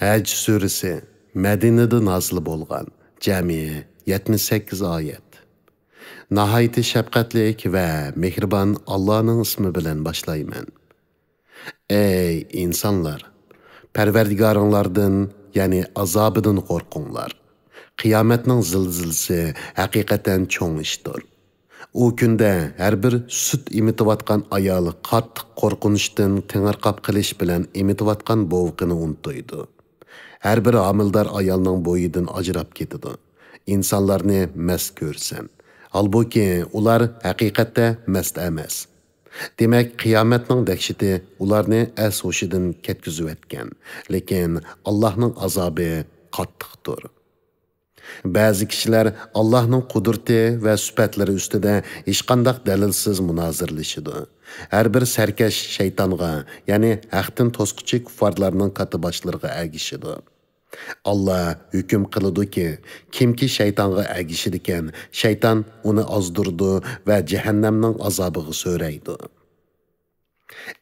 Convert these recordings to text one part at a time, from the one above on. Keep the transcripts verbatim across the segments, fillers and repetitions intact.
ھەج سۈرىسى. مەدىنىدە نازىل بولغان، جەمئىي يەتمىش سەككىز ئايەت. ناھايىتى شەپقەتلىك ۋە مېھرىبان ئاللانىڭ ئىسمى بىلەن باشلايمەن. ئەي ئىنسانلار! پەرۋەردىگارىڭلاردىن، يەنى ئازابىدىن قورقۇڭلار. قىيامەتنىڭ زىلزىلىسى ھەقىقەتەن چوڭ ئىشتۇر. ئۇ كۈندە ھەر بىر سۈت ئېمىتىۋاتقان ئايال قاتتىق قورقۇنچتىن تېڭىرقاپ قېلىش بىلەن ئېمىتىۋاتقان بوۋىقىنى ئۇنتۇيدۇ. ھەر بىر ھامىلىدار ئايالنىڭ بويىدىن ئاجراپ كېتىدۇ. ئىنسانلارنى مەست كۆرىسەن. ھالبۇكى، ئۇلار ھەقىقەتتە مەست ئەمەس. دېمەك، قىيامەتنىڭ دەھشىتى ئۇلارنى ئەس-ھوشىدىن كەتكۈزۈۋەتكەن. لېكىن ئاللاھنىڭ ئازابى قاتتىقتۇر. بەزى كىشىلەر ئاللاھنىڭ قۇدرىتى ۋە سۈپەتلىرى ئۈستىدە ھېچقانداق دەلىلسىز مۇنازىرىلىشىدۇ. ھەر بىر سەركەش شەيتانغا، يەنى ھەقتىن توسقۇچى كۇففارلارنىڭ كاتتىباشلىرىغا ئەگىشىدۇ. ئاللا ھۆكۈم قىلىدۇكى، كىمكى شەيتانغا ئەگىشىدىكەن، شەيتان ئۇنى ئازدۇرىدۇ ۋە جەھەننەمنىڭ ئازابىغا سۆرەيدۇ.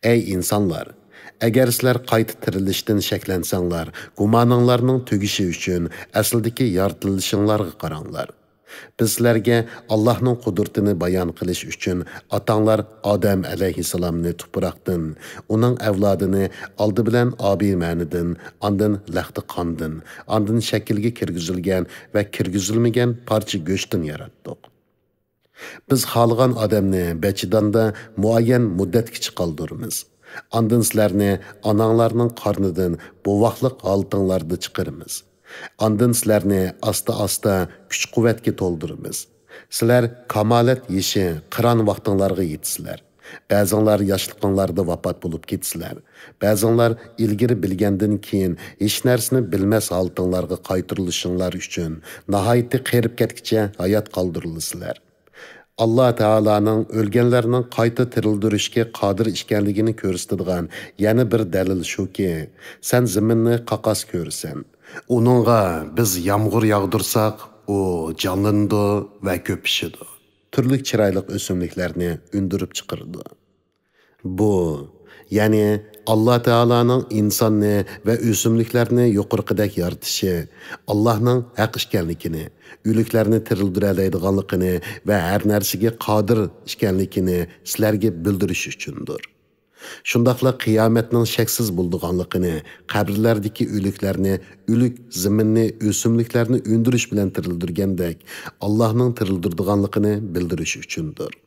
ئەي ئىنسانلار! ئەگەر سىلەر قايتا تىرىلىشتىن شەكلەنسەڭلار، گۇمانىڭلارنىڭ تۈگىشى ئۈچۈن ئەسلىدىكى يارىتىلىشىڭلارغا قاراڭلار. بىز سىلەرگە ئاللاھنىڭ قۇدرىتىنى بايان قىلىش ئۈچۈن ئاتاڭلار ئادەم ئەلەيھىسسالامنى تۇپراقتىن، ئۇنىڭ ئەۋلادىنى ئالدى بىلەن ئابىمەنىدىن، ئاندىن لەختە قاندىن، ئاندىن شەكىلگە كىرگۈزۈلگەن ۋە كىرگۈزۈلمىگەن پارچە گۆشتىن ياراتتۇق. بىز خالىغان ئادەمنى بەچىداندا مۇئەييەن مۇددەتكىچە قالدۇرىمىز. ئاندىن سىلەرنى ئاناڭلارنىڭ قارنىدىن بوۋاقلىق ھالىتىڭلاردا چىقىرىمىز. ئاندىن سىلەرنى ئاستا-ئاستا كۈچ-قۇۋۋەتكە تولدۇرىمىز. سىلەر كامالەت يېشى، قىران ۋاقتىڭلارغا يېتىسىلەر. بەزىڭلار ياشلىقىڭلاردا ۋاپات بولۇپ كېتىسىلەر. بەزىڭلار ئىلگىرى بىلگەندىن كېيىن ھېچ نەرسىنى بىلمەس ھالىتىڭلارغا قايتۇرۇلۇشۇڭلار ئۈچۈن ناھايىتى قېرىپ كەتكىچە ھايات قالدۇرۇلىسىلەر. ئاللا تائالانىڭ ئۆلگەنلەرنىڭ قايتا تىرىلدۈرۈشكە قادىر ئىكەنلىكىنى كۆرسىتىدىغان يەنە بىر دەلىل شۇكى، سەن زېمىننى قاقاس كۆرىسەن. ئۇنىڭغا بىز يامغۇر ياغدۇرساق، ئۇ جانلىنىدۇ ۋە كۆپىشىدۇ. تۈرلۈك چىرايلىق ئۆسۈملۈكلەرنى ئۈندۈرۈپ چىقىرىدۇ. بۇ، يەنى ئاللا تائالانىڭ ئىنساننى ۋە ئۆسۈملۈكلەرنى يۇقىرىقىدەك يارىتىشى، ئاللانىڭ ھەق ئىكەنلىكىنى، ئۆلۈكلەرنى تىرىلدۈرەلەيدىغانلىقىنى ۋە ھەر نەرسىگە قادىر ئىكەنلىكىنى سىلەرگە بىلدۈرۈش ئۈچۈندۇر. شۇنداقلا قىيامەتنىڭ شەكسىز بولىدىغانلىقىنى، قەبرىلەردىكى ئۆلۈكلەرنى ئۆلۈك زېمىننى، ئۆسۈملۈكلەرنى ئۈندۈرۈش بىلەن تىرىلدۈرگەندەك، ئاللانىڭ تىرىلدۈرىدىغانلىقىنى بىلدۈرۈش ئۈچۈندۇر.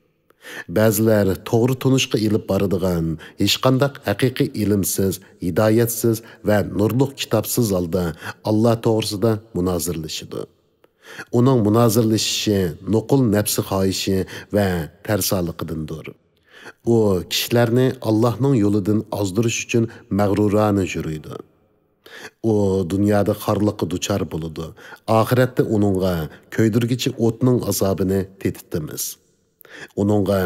بەزىلەر توغرا تونۇشقا ئېلىپ بارىدىغان، ھېچقانداق ھەقىقىي ئىلىمسىز، ھىدايەتسىز ۋە نۇرلۇق كىتابسىز ھالدا ئاللا توغرىسىدا مۇنازىرىلىشىدۇ. ئۇنىڭ مۇنازىرىلىشىشى نوقۇل نەپسى خاھىشى ۋە تەرسالىقىدىندۇر. ئۇ كىشىلەرنى ئاللاھنىڭ يولىدىن ئازدۇرۇش ئۈچۈن مەغرۇرانە يۈرىدۇ. ئۇ دۇنيادا خارلىققا دۇچار بولىدۇ، ئاخىرەتتە ئۇنىڭغا كۆيدۈرگۈچى ئوتنىڭ ئازابىنى تېتىتىمىز. ئۇنىڭغا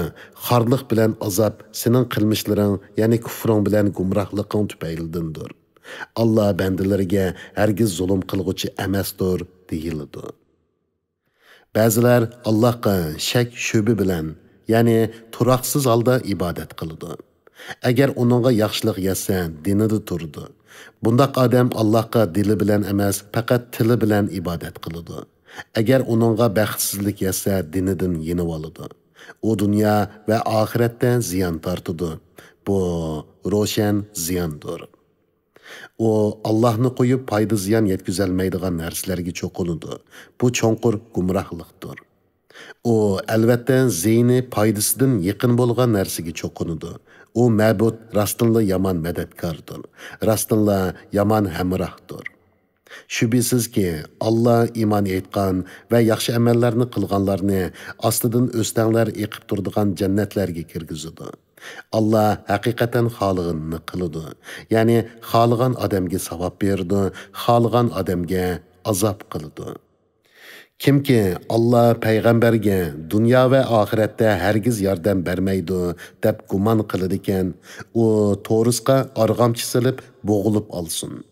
خارلىق بىلەن ئازاب سېنىڭ قىلمىشلىرىڭ، يەنى كۇفرۇڭ بىلەن گۇمراھلىقىڭ تۈپەيلىدىندۇر. ئاللا بەندىلىرىگە ھەرگىز زۇلۇم قىلغۇچى ئەمەستۇر، دېيىلىدۇ. بەزىلەر ئاللاھقا شەك-شۈبھە بىلەن، يەنى تۇراقسىز ھالدا ئىبادەت قىلىدۇ. ئەگەر ئۇنىڭغا ياخشىلىق يەتسە، دىنىدا تۇرىدۇ. بۇنداق ئادەم ئاللاھقا دىلى بىلەن ئەمەس، پەقەت تىلى بىلەن ئىبادەت قىلىدۇ. ئەگەر ئۇنىڭغا بەختسىزلىك يەتسە، دىنىدىن يېنىۋالىدۇ. ئۇ دۇنيا ۋە ئاخىرەتتە زىيان تارتىدۇ. بۇ روشەن زىياندۇر. ئۇ ئاللاھنى قويۇپ پايدا-زىيان يەتكۈزەلمەيدىغان نەرسىلەرگە چوقۇنىدۇ. بۇ چوڭقۇر گۇمراھلىقتۇر. ئۇ، ئەلۋەتتە، زىيىنى پايدىسىدىن يېقىن بولغان نەرسىگە چوقۇنىدۇ. ئۇ مەبۇد راستىنلا يامان مەدەتكاردۇر، راستىنلا يامان ھەمراھدۇر. شۈبھىسىزكى، ئاللا ئىمان ئېيتقان ۋە ياخشى ئەمەللەرنى قىلغانلارنى ئاستىدىن ئۆستەڭلەر ئېقىپ تۇرىدىغان جەننەتلەرگە كىرگۈزىدۇ. ئاللا ھەقىقەتەن خالىغىنىنى قىلىدۇ، يەنى خالىغان ئادەمگە ساۋاب بېرىدۇ، خالىغان ئادەمگە ئازاب قىلىدۇ. كىمكى ئاللا پەيغەمبەرگە دۇنيا ۋە ئاخىرەتتە ھەرگىز ياردەم بەرمەيدۇ دەپ گۇمان قىلىدىكەن، ئۇ تورۇسقا ئارغامچا سېلىپ بوغۇلۇپ ئالسۇن.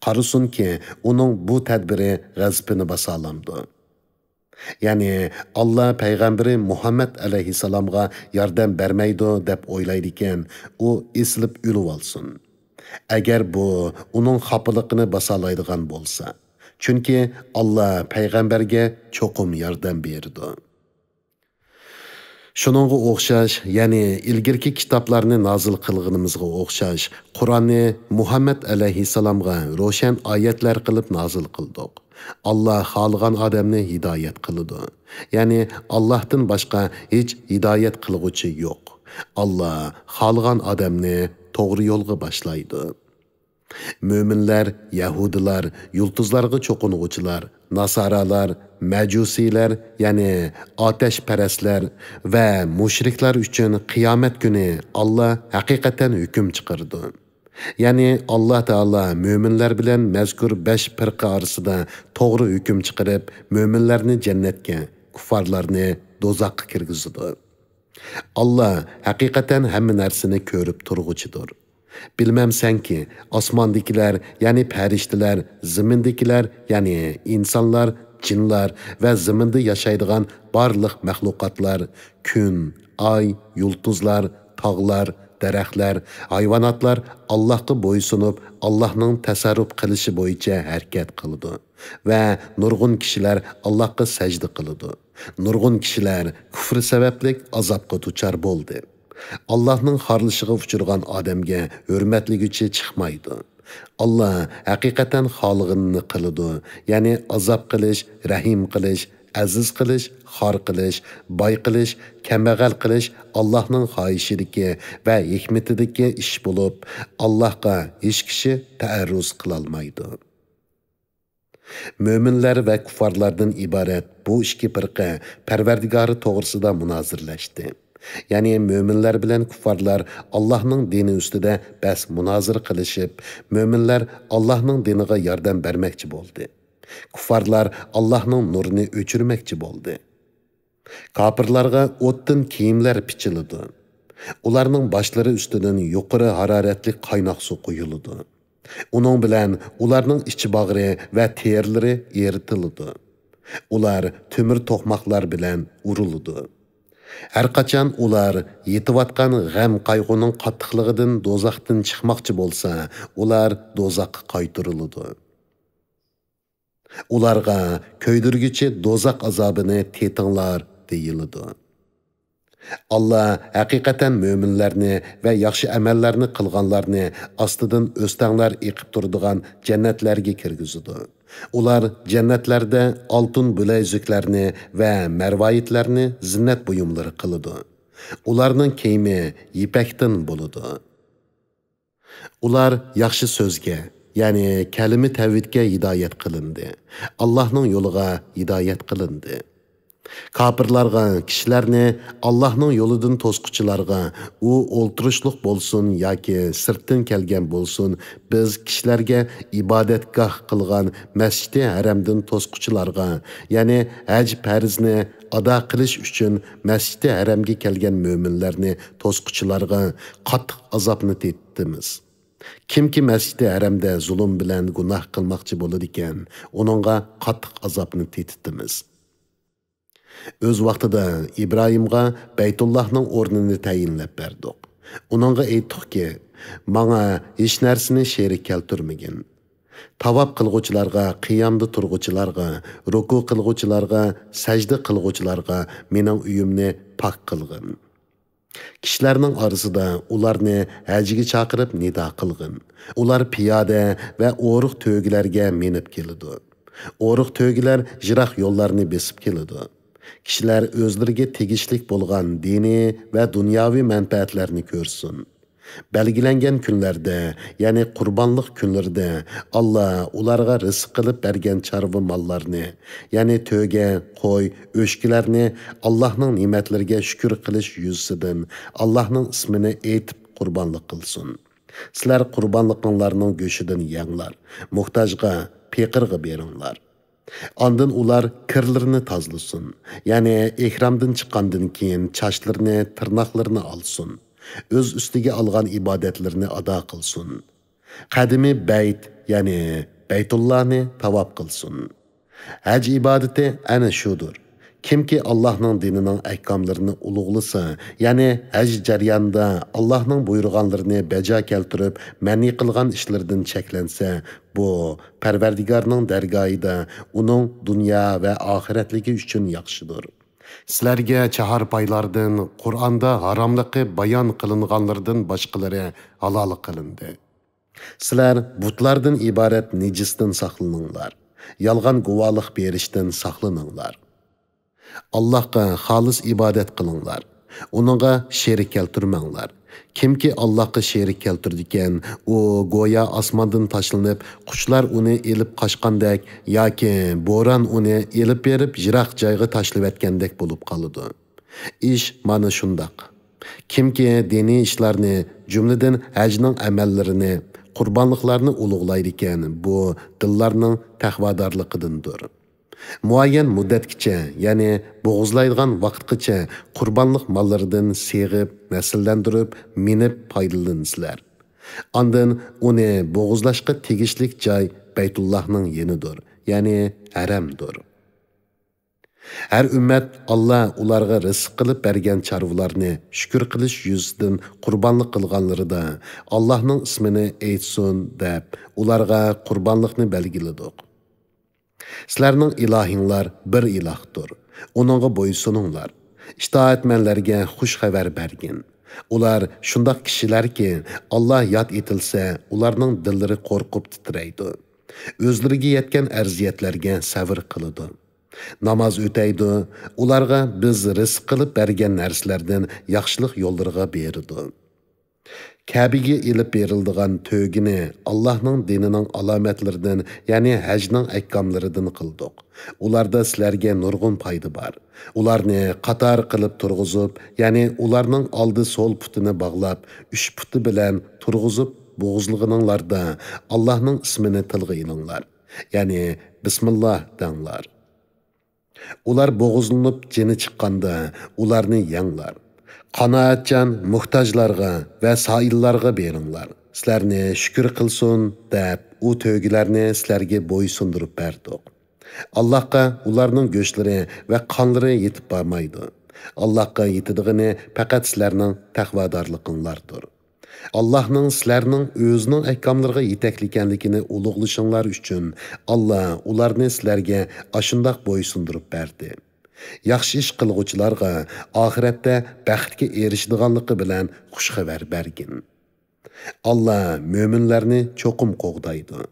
قارىسۇنكى، ئۇنىڭ بۇ تەدبىرى غەزىپىنى باسالامدۇ؟ يەنى ئاللا پەيغەمبىرى مۇھەممەد ئەلەيھىسسالامغا ياردەم بەرمەيدۇ دەپ ئويلايدىكەن، ئۇ ئېسىلىپ ئۆلۈۋالسۇن. ئەگەر بۇ ئۇنىڭ خاپىلىقىنى باسالايدىغان بولسا. چۈنكى ئاللا پەيغەمبەرگە چوقۇم ياردەم بېرىدۇ. شۇنىڭغا ئوخشاش، يەنى ئىلگىرىكى كىتابلارنى نازىل قىلغىنىمىزغا ئوخشاش، قۇرئاننى مۇھەممەد ئەلەيھىسسالامغا روشەن ئايەتلەر قىلىپ نازىل قىلدۇق. ئاللا خالىغان ئادەمنى ھىدايەت قىلىدۇ. يەنى ئاللاھتىن باشقا ھېچ ھىدايەت قىلغۇچى يوق. ئاللا خالىغان ئادەمنى توغرا يولغا باشلايدۇ. مۆمىنلەر، يەھۇدىيلار، يۇلتۇزلارغا چوقۇنغۇچىلار، ناسارالار، مەجۇسىيلەر، يەنى ئاتەشپەرەسلەر ۋە مۇشرىكلار ئۈچۈن قىيامەت كۈنى ئاللا ھەقىقەتەن ھۆكۈم چىقىرىدۇ. يەنى ئاللا تائالا مۆمىنلەر بىلەن مەزكۇر بەش پىرقە ئارىسىدا توغرا ھۆكۈم چىقىرىپ، مۆمىنلەرنى جەننەتكە، كۇففارلارنى دوزاخقا كىرگۈزىدۇ. ئاللا ھەقىقەتەن ھەممە نەرسىنى كۆرۈپ تۇرغۇچىدۇر. بىلمەمسەنكى، ئاسماندىكىلەر، يەنى پەرىشتىلەر، زېمىندىكىلەر، يەنى ئىنسانلار، جىنلار ۋە زېمىندا ياشايدىغان بارلىق مەخلۇقاتلار، كۈن، ئاي، يۇلتۇزلار، تاغلار، دەرەخلەر، ھايۋاناتلار ئاللاھقا بويسۇنۇپ، ئاللاھنىڭ تەسەررۇپ قىلىشى بويىچە ھەرىكەت قىلىدۇ ۋە نۇرغۇن كىشىلەر ئاللاھقا سەجدە قىلىدۇ. نۇرغۇن كىشىلەر كۇفرى سەۋەبلىك ئازابقا دۇچار بولدى. ئاللاھنىڭ خارلىشىغا ئۇچرىغان ئادەمگە ھۆرمەتلىگۈچى چىقمايدۇ. ئاللا ھەقىقەتەن خالىغىنىنى قىلىدۇ، يەنى ئازاب قىلىش، رەھىم قىلىش، ئەزىز قىلىش، خار قىلىش، باي قىلىش، كەمبەغەل قىلىش ئاللاھنىڭ خاھىشىدىكى ۋە ھېكمىتىدىكى ئىش بولۇپ، ئاللاھقا ھېچ كىشى تەئەررۇز قىلالمايدۇ. مۆمىنلەر ۋە كۇففارلاردىن ئىبارەت بۇ ئىككى پىرقە پەرۋەردىگارى توغرىسىدا مۇنازىرىلەشتى. يەنى مۆمىنلەر بىلەن كۇففارلار ئاللاھنىڭ دىنى ئۈستىدە بەس-مۇنازىرە قىلىشىپ، مۆمىنلەر ئاللاھنىڭ دىنىغا ياردەم بەرمەكچى بولدى. كۇففارلار ئاللاھنىڭ نۇرىنى ئۆچۈرمەكچى بولدى. كاپىرلارغا ئوتتىن كىيىملەر پىچىلىدۇ. ئۇلارنىڭ باشلىرى ئۈستىدىن يۇقىرى ھارارەتلىك قايناق سۇ قۇيۇلىدۇ. ئۇنىڭ بىلەن ئۇلارنىڭ ئىچ باغرى ۋە تېرىلىرى ئېرىتىلىدۇ. ئۇلار تۆمۈر توقماقلار بىلەن ئۇرۇلىدۇ. ھەرقاچان ئۇلار يېتىۋاتقان غەم-قايغۇنىڭ قاتتىقلىقىدىن دوزاختىن چىقماقچى بولسا، ئۇلار دوزاخقا قايتۇرۇلىدۇ. ئۇلارغا كۆيدۈرگۈچى دوزاخ ئازابىنى تېتىڭلار دېيىلىدۇ. ئاللا ھەقىقەتەن مۆمىنلەرنى ۋە ياخشى ئەمەللەرنى قىلغانلارنى ئاستىدىن ئۆستەڭلەر ئېقىپ تۇرىدىغان جەننەتلەرگە كىرگۈزىدۇ. ئۇلار جەننەتلەردە ئالتۇن بىلەيزۈكلەرنى ۋە مەرۋايىتلەرنى زىننەت بۇيۇملىرى قىلىدۇ. ئۇلارنىڭ كىيىمى يىپەكتىن بولىدۇ. ئۇلار ياخشى سۆزگە، يەنى كەلىمە تەۋھىدكە ھىدايەت قىلىندى. ئاللاھنىڭ يولىغا ھىدايەت قىلىندى. كاپىرلارغا كىشىلەرنى ئاللاھنىڭ يولىدىن توسقۇچىلارغا، ئۇ ئولتۇرۇشلۇق بولسۇن ياكى سىرتتىن كەلگەن بولسۇن، بىز كىشىلەرگە ئىبادەتگاھ قىلغان مەسچىتى ھەرەمدىن توسقۇچىلارغا، يەنى ھەج پەرزنى ئادا قىلىش ئۈچۈن مەسچىتى ھەرەمگە كەلگەن مۆمىنلەرنى توسقۇچىلارغا قاتتىق ئازابنى تېتىتىمىز. كىمكى مەسچىتى ھەرەمدە زۇلۇم بىلەن گۇناھ قىلماقچى بولىدىكەن، ئۇنىڭغا قاتتىق ئازابنى تېتىتىمىز. ئۆز ۋاقتىدا ئىبراھىمغا بەيتۇللاھنىڭ ئورنىنى تەيىنلەپ بەردۇق. ئۇنىڭغا ئېيتتۇقكى، ماڭا ھېچ نەرسىنى شېرىك كەلتۈرمىگىن. تاۋاپ قىلغۇچىلارغا، قىيامدا تۇرغۇچىلارغا، رۇكۇ قىلغۇچىلارغا، سەجدە قىلغۇچىلارغا مېنىڭ ئۆيۈمنى پاك قىلغىن. كىشىلەرنىڭ ئارىسىدا ئۇلارنى ھەجگە چاقىرىپ نىدا قىلغىن. ئۇلار پىيادە ۋە ئورۇق تۆگىلەرگە مىنىپ كېلىدۇ. ئورۇق تۆگىلەر يىراق يوللارنى بېسىپ كېلىدۇ. كىشىلەر ئۆزلىرىگە تېگىشلىك بولغان دىنىي ۋە دۇنياۋى مەنپەئەتلەرنى كۆرسۇن. بەلگىلەنگەن كۈنلەردە، يەنى قۇربانلىق كۈنلىرىدە ئاللا ئۇلارغا رىزىق قىلىپ بەرگەن چارۋا ماللارنى، يەنى تۆگە، قوي، ئۆچكىلەرنى ئاللاھنىڭ نېمەتلىرىگە شۈكۈر قىلىش يۈزىسىدىن ئاللاھنىڭ ئىسمىنى ئېيتىپ قۇربانلىق قىلسۇن. سىلەر قۇربانلىقىڭلارنىڭ گۆشىدىن يەڭلار، موھتاجغا، پېقىرغا بېرىڭلار. ئاندىن ئۇلار كىرلىرىنى تازىلىسۇن، يەنى ئېھرامدىن چىققاندىن كېيىن چاچلىرىنى، تىرناقلىرىنى ئالسۇن. ئۆز ئۈستىگە ئالغان ئىبادەتلىرىنى ئادا قىلسۇن. قەدىمىي بەيت، يەنى بەيتۇللانى تاۋاپ قىلسۇن. ھەج ئىبادىتى ئەنە شۇدۇر. كىمكى ئاللاھنىڭ دىنىنىڭ ئەھكاملىرىنى ئۇلۇغلىسا، يەنى ھەج جەريانىدا ئاللاھنىڭ بۇيرۇغانلىرىنى بەجا كەلتۈرۈپ، مەنئى قىلغان ئىشلىرىدىن چەكلەنسە، بۇ پەرۋەردىگارنىڭ دەرگاھىدا ئۇنىڭ دۇنيا ۋە ئاخىرەتلىكى ئۈچۈن ياخشىدۇر. سىلەرگە چاھارپايلاردىن، قۇرئاندا ھاراملىقى بايان قىلىنغانلىرىدىن باشقىلىرى ھالال قىلىندى. سىلەر بۇتلاردىن ئىبارەت نىجىستىن ساقلىنىڭلار. يالغان گۇۋاھلىق بېرىشتىن ساقلىنىڭلار. ئاللاھقا خالىس ئىبادەت قىلىڭلار. ئۇنىڭغا شېرىك كەلتۈرمەڭلار. كىمكى ئاللاھقا شېرىك كەلتۈرىدىكەن، ئۇ گويا ئاسماندىن تاشلىنىپ، قۇشلار ئۇنى ئېلىپ قاچقاندەك ياكى بوران ئۇنى ئېلىپ بېرىپ يىراق جايغا تاشلىۋەتكەندەك بولۇپ قالىدۇ. ئىش مانا شۇنداق. كىمكى دىنىي ئىشلارنى، جۈملىدىن ھەجنىڭ ئەمەللىرىنى، قۇربانلىقلارنى ئۇلۇغلايدىكەن، بۇ دىللارنىڭ تەقۋادارلىقىدىندۇر. مۇئەييەن مۇددەتكىچە، يەنى بوغۇزلايدىغان ۋاقىتقىچە قۇربانلىق ماللىرىدىن سېغىپ، نەسىللەندۈرۈپ، مىنىپ پايدىلىنىسىلەر. ئاندىن ئۇنى بوغۇزلاشقا تېگىشلىك جاي بەيتۇللاھنىڭ يېنىدۇر، يەنى ھەرەمدۇر. ھەر ئۈممەت ئاللا ئۇلارغا رىزىق قىلىپ بەرگەن چارۋىلارنى شۈكۈر قىلىش يۈزىسىدىن قۇربانلىق قىلغانلىرىدا، ئاللانىڭ ئىسمىنى ئېيتسۇن دەپ، ئۇلارغا قۇربانلىقنى بەلگىلىدۇق. سىلەرنىڭ ئىلاھىڭلار بىر ئىلاھتۇر. ئۇنىڭغا بويسۇنۇڭلار. ئىتائەتمەنلەرگە خۇش خەۋەر بەرگىن. ئۇلار شۇنداق كىشىلەركى، ئاللا ياد ئېتىلسە، ئۇلارنىڭ دىللىرى قورقۇپ تىترەيدۇ. ئۆزلىرىگە يەتكەن ئەزىيەتلەرگە سەۋر قىلىدۇ. ناماز ئۆتەيدۇ، ئۇلارغا بىز رىزىق قىلىپ بەرگەن نەرسىلەردىن ياخشىلىق يوللىرىغا بېرىدۇ. كەبىگە ئېلىپ بېرىلىدىغان تۆگىنى ئاللاھنىڭ دىنىنىڭ ئالامەتلىرىدىن، يەنى ھەجنىڭ ئەھكاملىرىدىن قىلدۇق. ئۇلاردا سىلەرگە نۇرغۇن پايدا بار. ئۇلارنى قاتار قىلىپ تۇرغۇزۇپ، يەنى ئۇلارنىڭ ئالدى سول پۇتىنى باغلاپ، ئۈچ پۇتى بىلەن تۇرغۇزۇپ بوغۇزلىغىنىڭلاردا ئاللاھنىڭ ئىسمىنى تىلغا ئېلىڭلار. يەنى بىسمىللاھ دەڭلار. ئۇلار بوغۇزلىنىپ جېنى چىققاندا ئۇلارنى يەڭلار. قانائەتچان موھتاجلارغا ۋە سائىللارغا بېرىڭلار. سىلەرنى شۈكۈر قىلسۇن دەپ، ئۇ تۆگىلەرنى سىلەرگە بويسۇندۇرۇپ بەردۇق. ئاللاھقا ئۇلارنىڭ گۆشلىرى ۋە قانلىرى يېتىپ بارمايدۇ. ئاللاھقا يېتىدىغىنى پەقەت سىلەرنىڭ تەقۋادارلىقىڭلاردۇر. ئاللاھنىڭ سىلەرنىڭ ئۆزىنىڭ ئەھكاملىرىغا يېتەكلىكەنلىكىنى ئۇلۇغلىشىڭلار ئۈچۈن، ئاللا ئۇلارنى سىلەرگە ئاشۇنداق بويسۇندۇرۇپ بەردى. ياخشى ئىش قىلغۇچىلارغا ئاخىرەتتە بەختكە ئېرىشىدىغانلىقى بىلەن خۇش خەۋەر بەرگىن. ئاللا مۆمىنلەرنى چوقۇم قوغدايدۇ.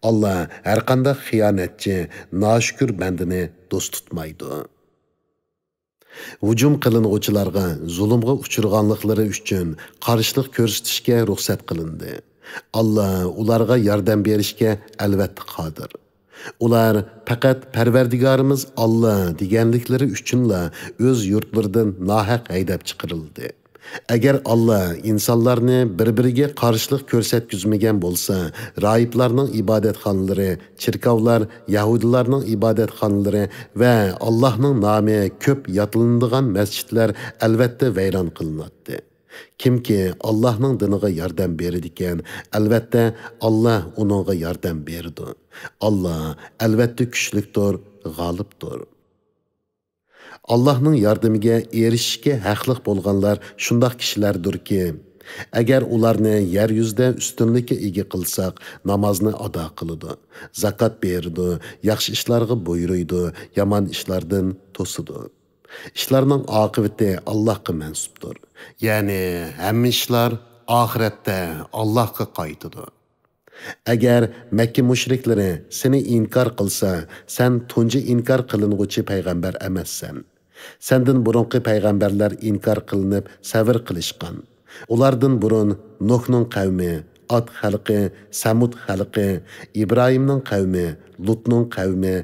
ئاللا ھەرقانداق خىيانەتچى، ناشۈكۈر بەندىنى دوست تۇتمايدۇ. ھۇجۇم قىلىنغۇچىلارغا زۇلۇمغا ئۇچرىغانلىقلىرى ئۈچۈن قارشىلىق كۆرسىتىشكە رۇخسەت قىلىندى. ئاللا ئۇلارغا ياردەم بېرىشكە ئەلۋەتتە قادىر. ئۇلار پەقەت پەرۋەردىگارىمىز ئاللا دېگەنلىكلىرى ئۈچۈنلا ئۆز يۇرتلىرىدىن ناھەق ھەيدەپ چىقىرىلدى. ئەگەر ئاللا ئىنسانلارنى بىر-بىرىگە قارشىلىق كۆرسەتكۈزمىگەن بولسا، راھىبلارنىڭ ئىبادەتخانىلىرى، چېركاۋلار، يەھۇدىيلارنىڭ ئىبادەتخانىلىرى ۋە ئاللاھنىڭ نامى كۆپ ياتلىنىدىغان مەسچىتلەر ئەلۋەتتە ۋەيران قىلىناتتى. كىمكى ئاللاھنىڭ دىنىغا ياردەم بېرىدىكەن، ئەلۋەتتە ئاللا ئۇنىڭغا ياردەم بېرىدۇ. ئاللا ئەلۋەتتە كۈچلۈكتۇر، غالىبتۇر. ئاللاھنىڭ ياردىمىگە ئېرىشىشكە ھەقلىق بولغانلار شۇنداق كىشىلەردۇركى، ئەگەر ئۇلارنى يەر يۈزىدە ئۈستۈنلۈككە ئىگە قىلساق، نامازنى ئادا قىلىدۇ، زاكات بېرىدۇ، ياخشى ئىشلارغا بۇيرۇيدۇ، يامان ئىشلاردىن توسىدۇ. ئىشلارنىڭ ئاقىۋىتى ئاللاھقا مەنسۇپتۇر. يەنى ھەممە ئىشلار ئاخىرەتتە ئاللاھقا قايتىدۇ. ئەگەر مەككە مۇشرىكلىرى سېنى ئىنكار قىلسا، سەن تۇنجى ئىنكار قىلىنغۇچى پەيغەمبەر ئەمەسسەن. سەندىن بۇرۇنقى پەيغەمبەرلەر ئىنكار قىلىنىپ سەۋر قىلىشقان. ئۇلاردىن بۇرۇن نۇھنىڭ قەۋمى، ئاد خەلقى، سەمۇد خەلقى، ئىبراھىمنىڭ قەۋمى، لۇتنىڭ قەۋمى،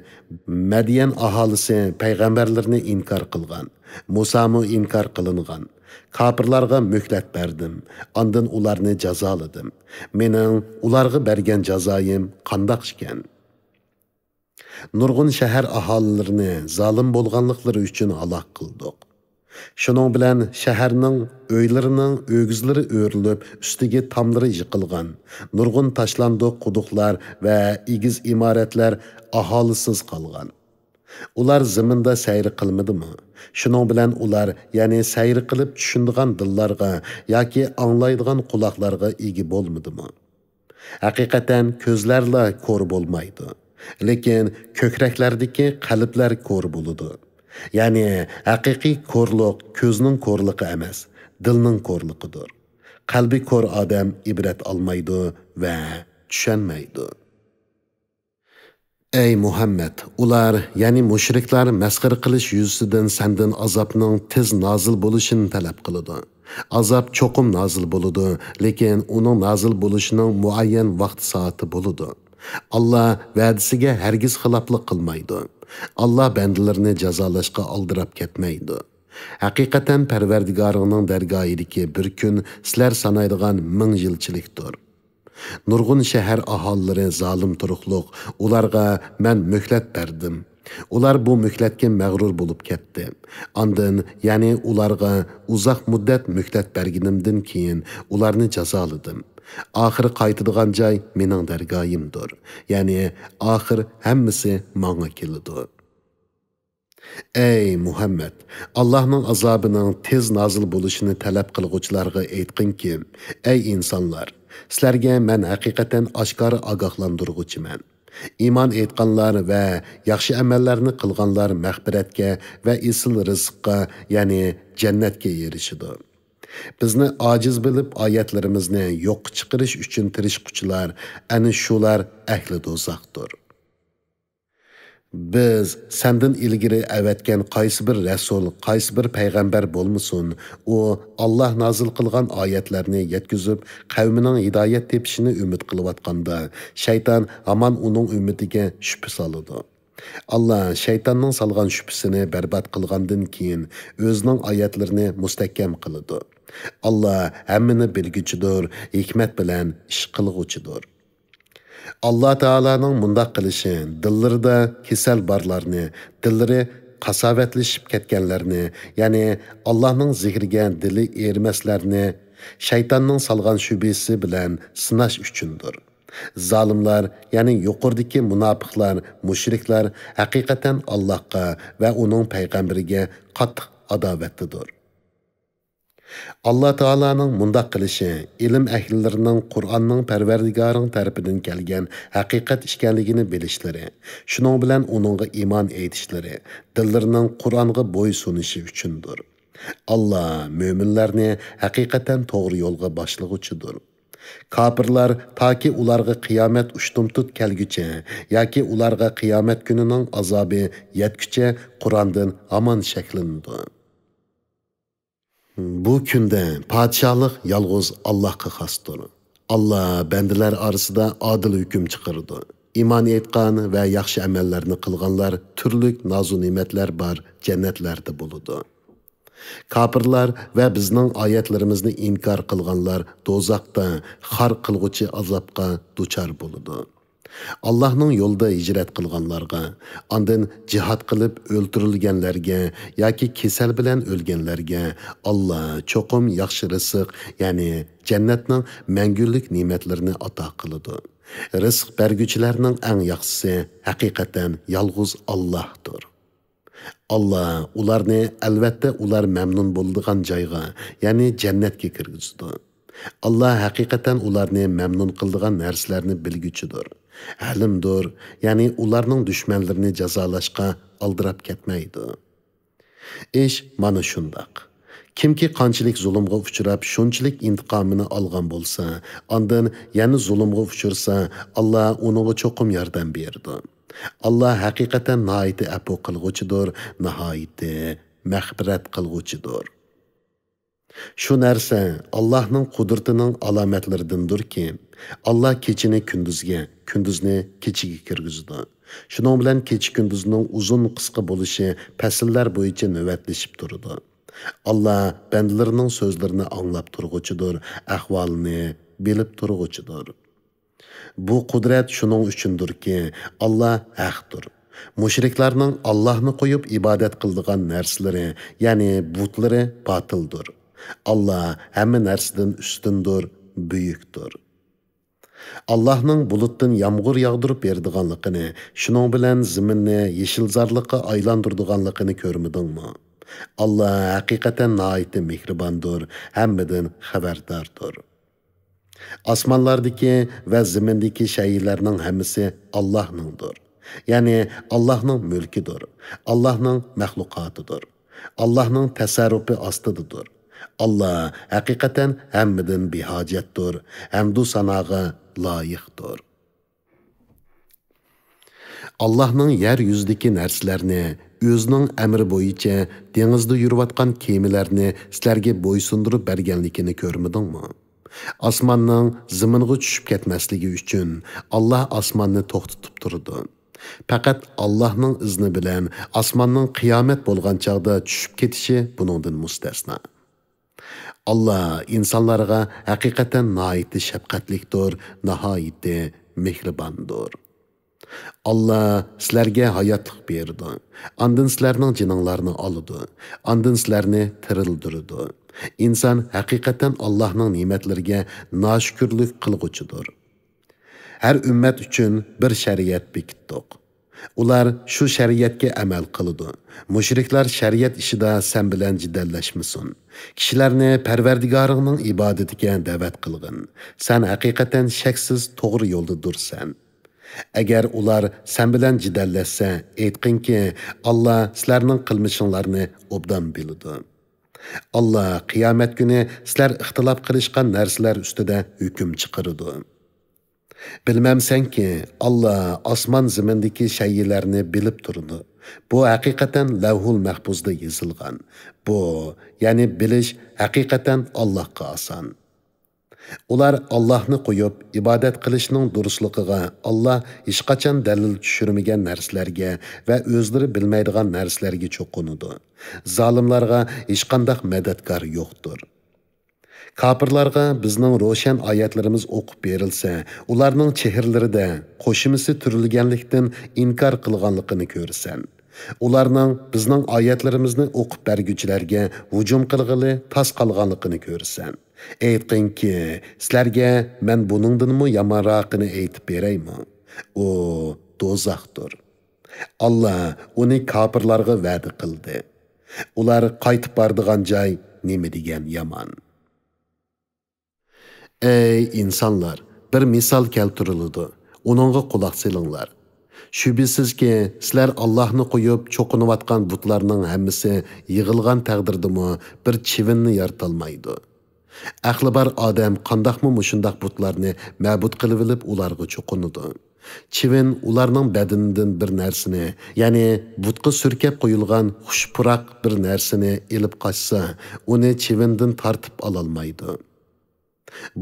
مەديەن ئاھالىسى پەيغەمبەرلىرىنى ئىنكار قىلغان. مۇسامۇ ئىنكار قىلىنغان. كاپىرلارغا مۆھلەت بەردىم، ئاندىن ئۇلارنى جازالىدىم. مېنىڭ ئۇلارغا بەرگەن جازايىم قانداق ئىكەن؟ نۇرغۇن شەھەر ئاھالىلىرىنى زالىم بولغانلىقلىرى ئۈچۈن ھالاك قىلدۇق. شۇنىڭ بىلەن شەھەرنىڭ ئۆيلىرىنىڭ ئۆگزىلىرى ئۆرۈلۈپ، ئۈستىگە تاملىرى يىقىلغان، نۇرغۇن تاشلاندۇق قۇدۇقلار ۋە ئېگىز ئىمارەتلەر ئاھالىسىز قالغان. ئۇلار زېمىندا سەير قىلمىدىمۇ؟ شۇنىڭ بىلەن ئۇلار، يەنى سەير قىلىپ چۈشىنىدىغان دىللارغا ياكى ئاڭلايدىغان قۇلاقلارغا ئىگە بولمىدىمۇ؟ ھەقىقەتەن كۆزلەرلا كور بولمايدۇ، لېكىن كۆكرەكلەردىكى قەلبلەر كور بولىدۇ. يەنى ھەقىقىي كورلۇق كۆزنىڭ كورلۇقى ئەمەس، دىلنىڭ كورلۇقىدۇر. قەلبى كور ئادەم ئىبرەت ئالمايدۇ ۋە چۈشەنمەيدۇ. ئەي مۇھەممەد، ئۇلار، يەنى مۇشرىكلار مەسخىرە قىلىش يۈزىسىدىن سەندىن ئازابنىڭ تېز نازىل بولۇشىنى تەلەپ قىلىدۇ. ئازاب چوقۇم نازىل بولىدۇ، لېكىن ئۇنىڭ نازىل بولۇشىنىڭ مۇئەييەن ۋاقتى سائىتى بولىدۇ. ئاللا ۋەدىسىگە ھەرگىز خىلاپلىق قىلمايدۇ. ئاللا بەندىلىرىنى جازالاشقا ئالدىراپ كەتمەيدۇ. ھەقىقەتەن پەرۋەردىگارىڭنىڭ دەرگاھىدىكى بىر كۈن سىلەر سانايدىغان مىڭ يىلچىلىكتۇر. نۇرغۇن شەھەر ئاھالىلىرى زالىم تۇرۇقلۇق، ئۇلارغا مەن مۆھلەت بەردىم. ئۇلار بۇ مۆھلەتكە مەغرۇر بولۇپ كەتتى. ئاندىن، يەنى ئۇلارغا ئۇزاق مۇددەت مۆھلەت بەرگىنىمدىن كېيىن ئۇلارنى جازالىدىم. ئاخىرى قايتىدىغان جاي مېنىڭ دەرگاھىمدۇر. يەنى ئاخىر ھەممىسى ماڭا كېلىدۇ. ئەي مۇھەممەد، ئاللاھنىڭ ئازابىنىڭ تېز نازىل بولۇشىنى تەلەپ قىلغۇچىلارغا ئېيتقىنكى، ئەي ئىنسانلار، سىلەرگە مەن ھەقىقەتەن ئاشكارا ئاگاھلاندۇرغۇچىمەن. ئىمان ئېيتقانلار ۋە ياخشى ئەمەللەرنى قىلغانلار مەغپىرەتكە ۋە ئېسىل رىزىققا، يەنى جەننەتكە ئېرىشىدۇ. بىزنى ئاجىز بىلىپ، ئايەتلىرىمىزنى يوققا چىقىرىش ئۈچۈن تىرىشقۇچىلار، ئەنە شۇلار ئەھلى دوزاختۇر. بىز سەندىن ئىلگىرى ئەۋەتكەن قايسى بىر رەسۇل، قايسى بىر پەيغەمبەر بولمىسۇن، ئۇ ئاللاھ نازىل قىلغان ئايەتلەرنى يەتكۈزۈپ، قەۋمىنىڭ ھىدايەت تېپىشىنى ئۈمىد قىلىۋاتقاندا، شەيتان ھامان ئۇنىڭ ئۈمىدىگە شۈبھە سالىدۇ. ئاللا شەيتاننىڭ سالغان شۈبھىسىنى بەربات قىلغاندىن كېيىن، ئۆزىنىڭ ئايەتلىرىنى مۇستەھكەم قىلىدۇ. ئاللا ھەممىنى بىلگۈچىدۇر، ھېكمەت بىلەن ئىش قىلغۇچىدۇر. ئاللا تائالانىڭ مۇنداق قىلىشى دىللىرىدا كېسەل بارلارنى، دىللىرى قاساۋەتلىشىپ كەتكەنلەرنى، يەنى ئاللانىڭ زىكرىگە دىلى ئېرىمەسلەرنى شەيتاننىڭ سالغان شۈبھىسى بىلەن سىناش ئۈچۈندۇر. زالىملار، يەنى يۇقىرىدىكى مۇناپىقلار، مۇشرىكلار ھەقىقەتەن ئاللاھقا ۋە ئۇنىڭ پەيغەمبىرىگە قاتتىق ئاداۋەتتىدۇر. ئاللا تائالانىڭ مۇنداق قىلىشى ئىلىم ئەھلىلىرىنىڭ قۇرئاننىڭ پەرۋەردىگارىڭ تەرىپىدىن كەلگەن ھەقىقەت ئىكەنلىكىنى بىلىشلىرى، شۇنىڭ بىلەن ئۇنىڭغا ئىمان ئېيتىشلىرى، دىللىرىنىڭ قۇرئانغا بويسۇنۇشى ئۈچۈندۇر. ئاللا مۆمىنلەرنى ھەقىقەتەن توغرا يولغا باشلىغۇچىدۇر. كاپىرلار تاكى ئۇلارغا قىيامەت ئۇشتۇمتۇت كەلگۈچە ياكى ئۇلارغا قىيامەت كۈنىنىڭ ئازابى يەتكۈچە قۇرئاندىن ھامان شەكلىنىدۇ. بۇ كۈندە پادىشاھلىق يالغۇز ئاللاھقا خاستۇر. ئاللا بەندىلەر ئارىسىدا ئادىل ھۆكۈم چىقىرىدۇ. ئىمان ئېيتقان ۋە ياخشى ئەمەللەرنى قىلغانلار تۈرلۈك نازۇ نېمەتلەر بار جەننەتلەردە بولىدۇ. كاپىرلار ۋە بىزنىڭ ئايەتلىرىمىزنى ئىنكار قىلغانلار دوزاختا خار قىلغۇچى ئازابقا دۇچار بولىدۇ. ئاللاھنىڭ يولىدا ھىجرەت قىلغانلارغا، ئاندىن جىھاد قىلىپ ئۆلتۈرۈلگەنلەرگە ياكى كېسەل بىلەن ئۆلگەنلەرگە ئاللا چوقۇم ياخشى رىزىق، يەنى جەننەتنىڭ مەڭگۈلۈك نېمەتلىرىنى ئاتا قىلىدۇ. رىزىق بەرگۈچىلەرنىڭ ئەڭ ياخشىسى ھەقىقەتەن يالغۇز ئاللاھتۇر. ئاللا ئۇلارنى ئەلۋەتتە ئۇلار مەمنۇن بولىدىغان جايغا، يەنى جەننەتكە كىرگۈزىدۇ. ئاللا ھەقىقەتەن ئۇلارنى مەمنۇن قىلىدىغان نەرسىلەرنى بىلگۈچىدۇر، ھەلىمدۇر، يەنى ئۇلارنىڭ دۈشمەنلىرىنى جازالاشقا ئالدىراپ كەتمەيدۇ. ئىش مانا شۇنداق. كىمكى قانچىلىك زۇلۇمغا ئۇچراپ، شۇنچىلىك ئىنتىقامىنى ئالغان بولسا، ئاندىن يەنە زۇلۇمغا ئۇچرىسا، ئاللا ئۇنىڭغا چوقۇم ياردەم بېرىدۇ. ئاللا ھەقىقەتەن ناھايىتى ئەپۇ قىلغۇچىدۇر، ناھايىتى مەغپىرەت قىلغۇچىدۇر. شۇ نەرسە ئاللاھنىڭ قۇدرىتىنىڭ ئالامەتلىرىدىندۇركى، ئاللا كېچىنى كۈندۈزگە، كۈندۈزنى كېچىگە كىرگۈزىدۇ. شۇنىڭ بىلەن كېچە-كۈندۈزنىڭ ئۇزۇن-قىسقا بولۇشى پەسىللەر بويىچە نۆۋەتلىشىپ تۇرىدۇ. ئاللا بەندىلىرىنىڭ سۆزلىرىنى ئاڭلاپ تۇرغۇچىدۇر، ئەھۋالىنى بىلىپ تۇرغۇچىدۇر. بۇ قۇدرەت شۇنىڭ ئۈچۈندۇركى، ئاللا ھەقتۇر. مۇشرىكلارنىڭ ئاللاھنى قويۇپ ئىبادەت قىلىدىغان نەرسىلىرى، يەنى بۇتلىرى باتىلدۇر. ئاللا ھەممە نەرسىدىن ئۈستۈندۇر، بۈيۈكتۇر. ئاللاھنىڭ بۇلۇتتىن يامغۇر ياغدۇرۇپ بېرىدىغانلىقىنى، شۇنىڭ بىلەن زېمىننى يېشىلزارلىققا ئايلاندۇرىدىغانلىقىنى كۆرمىدىڭمۇ؟ ئاللا ھەقىقەتەن ناھايىتى مېھرىباندۇر، ھەممىدىن خەۋەرداردۇر. ئاسمانلاردىكى ۋە زېمىندىكى شەيئىلەرنىڭ ھەممىسى ئاللاھنىڭدۇر. يەنى ئاللاھنىڭ مۈلكىدۇر، ئاللاھنىڭ مەخلۇقاتىدۇر، ئاللاھنىڭ تەسەررۇپى ئاستىدىدۇر. ئاللا ھەقىقەتەن ھەممىدىن بىھاجەتتۇر، ھەمدۇ ساناغا لايىقتۇر. ئاللاھنىڭ يەر يۈزىدىكى نەرسىلەرنى، ئۆزىنىڭ ئەمرى بويىچە دېڭىزدا يۈرۈۋاتقان كېمىلەرنى سىلەرگە بويسۇندۇرۇپ بەرگەنلىكىنى كۆرمىدىڭمۇ؟ ئاسماننىڭ زېمىنغا چۈشۈپ كەتمەسلىكى ئۈچۈن ئاللا ئاسماننى توختىتىپ تۇرىدۇ. پەقەت ئاللاھنىڭ ئىزنى بىلەن ئاسماننىڭ قىيامەت بولغان چاغدا چۈشۈپ كېتىشى بۇنىڭدىن مۇستەسنا. ئاللا ئىنسانلارغا ھەقىقەتەن ناھايىتى شەپقەتلىكتۇر، ناھايىتى مېھرىباندۇر. ئاللا سىلەرگە ھاياتلىق بېرىدۇ، ئاندىن سىلەرنىڭ جېنىڭلارنى ئالىدۇ، ئاندىن سىلەرنى تىرىلدۈرىدۇ. ئىنسان ھەقىقەتەن ئاللاھنىڭ نېمەتلىرىگە ناشۈكۈرلۈك قىلغۇچىدۇر. ھەر ئۈممەت ئۈچۈن بىر شەرىئەت بېكىتتۇق. ئۇلار شۇ شەرىئەتكە ئەمەل قىلىدۇ. مۇشرىكلار شەرىئەت ئىشىدا سەن بىلەن جېدەللەشمىسۇن. كىشىلەرنى پەرۋەردىگارىڭنىڭ ئىبادىتىگە دەۋەت قىلغىن. سەن ھەقىقەتەن شەكسىز توغرا يولدىدۇرسەن. ئەگەر ئۇلار سەن بىلەن جېدەللەشسە، ئېيتقىنكى، ئاللا سىلەرنىڭ قىلمىشىڭلارنى ئوبدان بىلىدۇ. ئاللا قىيامەت كۈنى سىلەر ئىختىلاپ قىلىشقان نەرسىلەر ئۈستىدە ھۆكۈم چىقىرىدۇ. بىلمەمسەنكى، ئاللا ئاسمان زېمىندىكى شەيئىلەرنى بىلىپ تۇرىدۇ. بۇ ھەقىقەتەن لەۋھۇل مەھپۇزدا يېزىلغان. بۇ، يەنى بىلىش ھەقىقەتەن ئاللاھقا ئاسان. ئۇلار ئاللاھنى قويۇپ، ئىبادەت قىلىشنىڭ دۇرۇسلۇقىغا ئاللا ھېچقاچان دەلىل چۈشۈرمىگەن نەرسىلەرگە ۋە ئۆزلىرى بىلمەيدىغان نەرسىلەرگە چوقۇنىدۇ. زالىملارغا ھېچقانداق مەدەتكار يوقتۇر. كاپىرلارغا بىزنىڭ روشەن ئايەتلىرىمىز ئوقۇپ بېرىلسە، ئۇلارنىڭ چېھرىلىرىدە قوشۇمىسى تۈرۈلگەنلىكتىن ئىنكار قىلغانلىقىنى كۆرىسەن. ئۇلارنىڭ بىزنىڭ ئايەتلىرىمىزنى ئوقۇپ بەرگۈچىلەرگە ھۇجۇم قىلغىلى تاس قالغانلىقىنى كۆرىسەن. ئېيتقىنكى، سىلەرگە مەن بۇنىڭدىنمۇ يامانراقىنى ئېيتىپ بېرەيمۇ؟ ئۇ دوزاختۇر. ئاللا ئۇنى كاپىرلارغا ۋەدە قىلدى. ئۇلار قايتىپ بارىدىغان جاي نېمە دېگەن يامان. ئەي ئىنسانلار، بىر مىسال كەلتۈرۈلىدۇ، ئۇنىڭغا قۇلاق سېلىڭلار. شۈبھىسىزكى، سىلەر ئاللاھنى قويۇپ چوقۇنۇۋاتقان بۇتلارنىڭ ھەممىسى يىغىلغان تەقدىردىمۇ بىر چىۋىننى يارىتالمايدۇ. ئەقلى بار ئادەم قانداقمۇ مۇشۇنداق بۇتلارنى مەبۇد قىلىۋېلىپ ئۇلارغا چوقۇنىدۇ؟ چىۋىن ئۇلارنىڭ بەدىنىدىن بىر نەرسىنى، يەنى بۇتقا سۈركەپ قويۇلغان خۇش پۇراق بىر نەرسىنى ئېلىپ قاچسا، ئۇنى چىۋىندىن تارتىپ ئالالمايدۇ.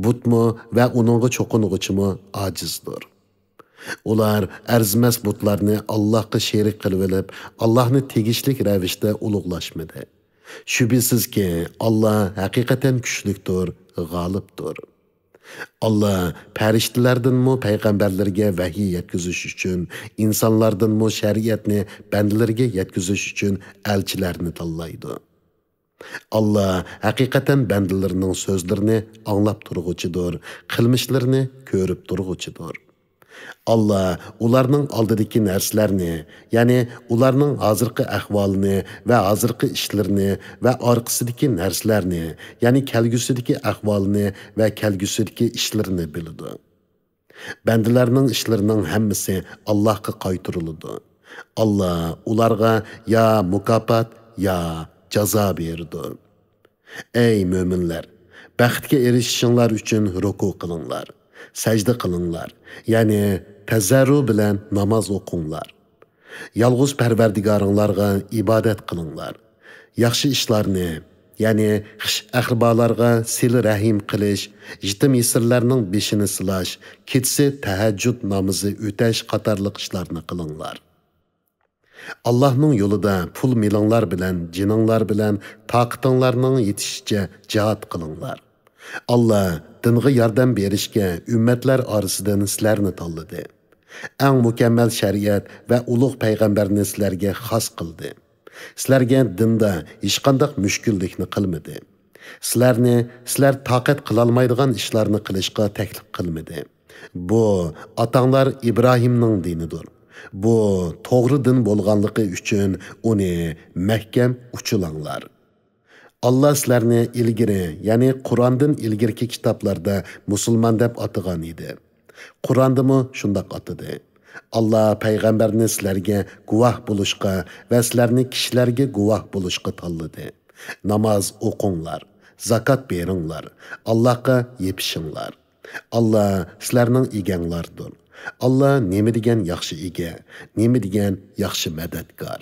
بۇتمۇ ۋە ئۇنىڭغا چوقۇنغۇچىمۇ ئاجىزدۇر. ئۇلار ئەرزىمەس بۇتلارنى ئاللاھقا شېرىك قىلىۋېلىپ، ئاللاھنى تېگىشلىك رەۋىشتە ئۇلۇغلاشمىدى. شۈبھىسىزكى، ئاللا ھەقىقەتەن كۈچلۈكتۇر، غالىبتۇر. ئاللا پەرىشتىلەردىنمۇ پەيغەمبەرلەرگە ۋەھىي يەتكۈزۈش ئۈچۈن، ئىنسانلاردىنمۇ شەرىئەتنى بەندىلىرىگە يەتكۈزۈش ئۈچۈن ئەلچىلەرنى تاللايدۇ. ئاللا ھەقىقەتەن بەندىلىرىنىڭ سۆزلىرىنى ئاڭلاپ تۇرغۇچىدۇر، قىلمىشلىرىنى كۆرۈپ تۇرغۇچىدۇر. ئاللا ئۇلارنىڭ ئالدىدىكى نەرسىلەرنى، يەنى ئۇلارنىڭ ھازىرقى ئەھۋالىنى ۋە ھازىرقى ئىشلىرىنى ۋە ئارقىسىدىكى نەرسىلەرنى، يەنى كەلگۈسىدىكى ئەھۋالىنى ۋە كەلگۈسىدىكى ئىشلىرىنى بىلىدۇ. بەندىلەرنىڭ ئىشلىرىنىڭ ھەممىسى ئاللاھقا قايتۇرۇلىدۇ. ئاللا ئۇلارغا يا مۇكاپات، يا جازا بېرىدۇ. ئەي مۆمىنلەر! بەختكە ئېرىشىشىڭلار ئۈچۈن رۇكۇ قىلىڭلار، سەجدە قىلىڭلار، يەنى تەزەررۇ بىلەن ناماز ئوقۇڭلار. يالغۇز پەرۋەردىگارىڭلارغا ئىبادەت قىلىڭلار. ياخشى ئىشلارنى، يەنى خىش ئەقرىبالارغا سىلە رەھىم قىلىش، يېتىم يېسىرلەرنىڭ بېشىنى سىلاش، كېچىسى تەھەججۇد نامىزى ئۆتەش قاتارلىق ئىشلارنى قىلىڭلار. ئاللاھنىڭ يولىدا پۇل مېلىڭلار بىلەن، جېنىڭلار بىلەن تاقىتىڭلارنىڭ يېتىشىچە جىھاد قىلىڭلار. ئاللا دىنغا ياردەم بېرىشكە ئۈممەتلەر ئارىسىدىن سىلەرنى تاللىدى. ئەڭ مۇكەممەل شەرىئەت ۋە ئۇلۇغ پەيغەمبەرنى سىلەرگە خاس قىلدى. سىلەرگە دىندا ھېچقانداق مۈشكۈللۈكنى قىلمىدى. سىلەرنى سىلەر تاقەت قىلالمايدىغان ئىشلارنى قىلىشقا تەكلىپ قىلمىدى. بۇ ئاتاڭلار ئىبراھىمنىڭ دىنىدۇر. بۇ توغرا دىن بولغانلىقى ئۈچۈن ئۇنى مەھكەم ئۇچۇلاڭلار. ئاللا سىلەرنى ئىلگىرى، يەنى قۇراندىن ئىلگىرىكى كىتابلاردا مۇسۇلمان دەپ ئاتىغان ئىدى. قۇراندىمۇ شۇنداق ئاتىدى. ئاللا پەيغەمبەرنى سىلەرگە گۇۋاھ بولۇشقا ۋە سىلەرنى كىشىلەرگە گۇۋاھ بولۇشقا تاللىدى. ناماز ئوقۇڭلار، زاكات بېرىڭلار، ئاللاغا يېپىشىڭلار. ئاللا سىلەرنىڭ ئىگەڭلاردۇر. ئاللا نېمە دېگەن ياخشى ئىگە، نېمە دېگەن ياخشى مەدەتكار.